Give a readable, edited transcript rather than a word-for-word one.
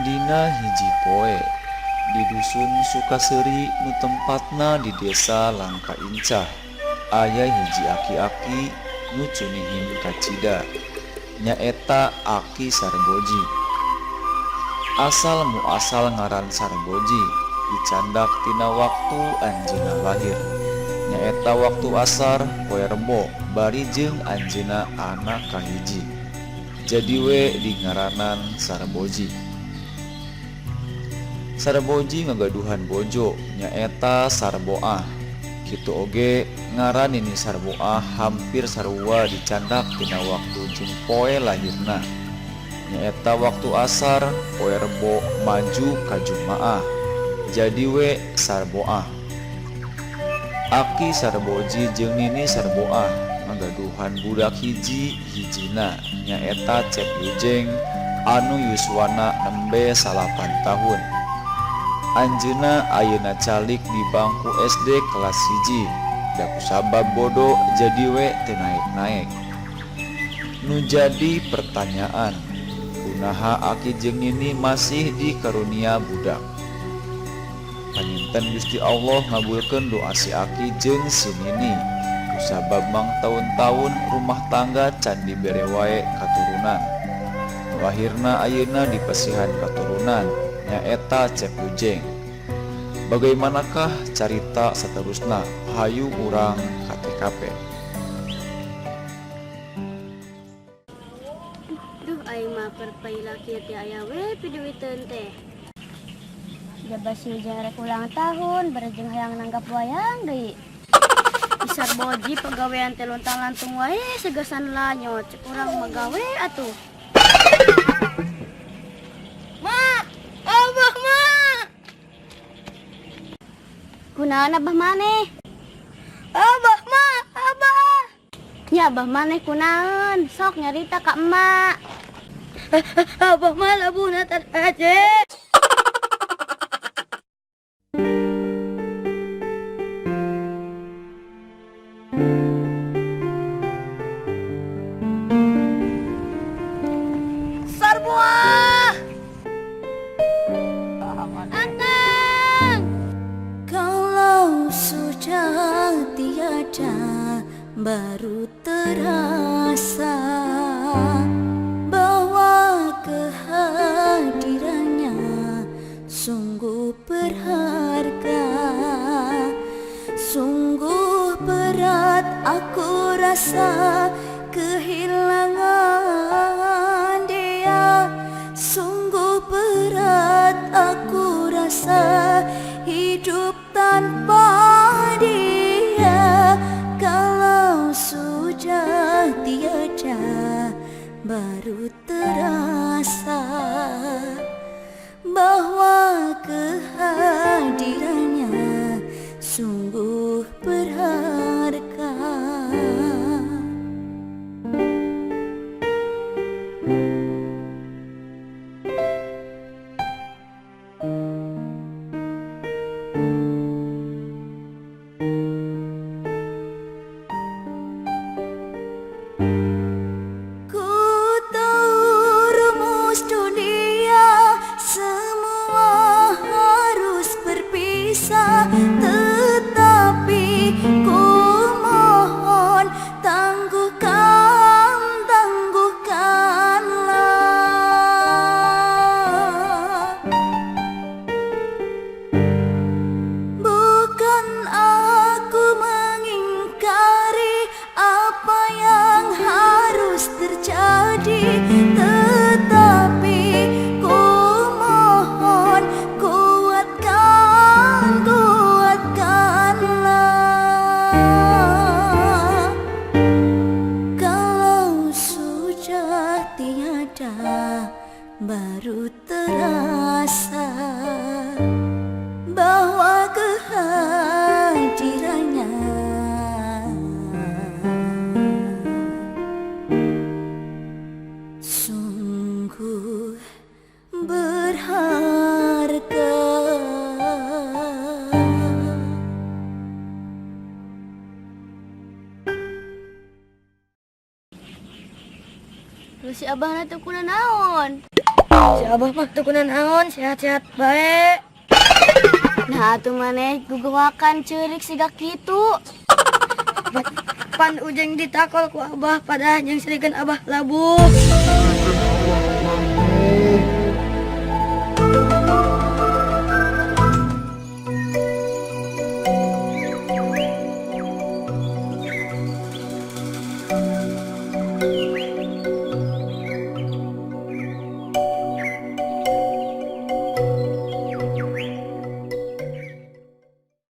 Dina hiji poe di dusun Sukaseri nu tempatna di desa Langka Incah aya hiji aki-aki nu cunihin kacida nyaeta Aki Sarboji. Asal muasal ngaran Sarboji dicandak tina waktu anjeunna lahir nyaeta waktu asar poe Rebo bari jeung anjeunna anak kahiji. Jadi we dingaranan Sarboji. Sarboji ngagaduhan bojo nyaeta Sarboah. Kitu oge ngaran Nini Sarboah hampir sarua dicandak tina waktu jeung poe lahirna nyaeta waktu asar poe Rebo maju ka Jumaah. Jadi we Sarboah. Aki Sarboji jeung Nini Sarboah ngagaduhan budak hiji hijina nyaeta Cep Yujeng anu yuswana nembe 9 tahun. Anjeunna ayeuna calik di bangku SD kelas 1, da kusabab bodo jadi we teu naek-naek. Nu jadi pertanyaan, kunaha aki jeung nini masih dikarunia budak? Panginten Gusti Allah ngabulkeun doa si aki jeung si nini kusabab mangtaun-taun rumah tangga can dibere wae katurunan. Nu akhirna ayeuna dipasihan katurunan nyaeta Cep Ujeng. Bagaimanakah carita saterusna? Hayu urang ka TKP. Duh, aing mah perpaila kieu teh aya we piduiteun teh. Jaba si Ujeng rek ulang tahun, bareng hayang nanggap wayang deui. Isar boji pagawean teh lontang lantung wae segasan lanyot, cek urang mah gawe atuh. Ma, Abah, Ma. Kunaon abah maneh? Abah, Ma, Abah. Nya abah maneh kunaon? Sok nyarita ka emak. Abah mah labuhna aja. Sarbuah. Akang! Kalau sudah tiada, baru terasa bahwa kehadirannya sungguh berharga. Sungguh berat aku rasa kehilangan dia. Sungguh berat aku rasa hidup tanpa dia. Kalau sudah tiada, baru terasa bahwa kehadirannya sungguh berharga. Ku tahu rumus dunia, semua harus berpisah, tetapi ku Lu si abah na teu naon? Si abah mah teu naon, sehat-sehat bae. Nah atuh maneh gugewakan ceurik siga kitu. Pan Ujeng ditakol ku abah padah jeung sirikeun abah labuh.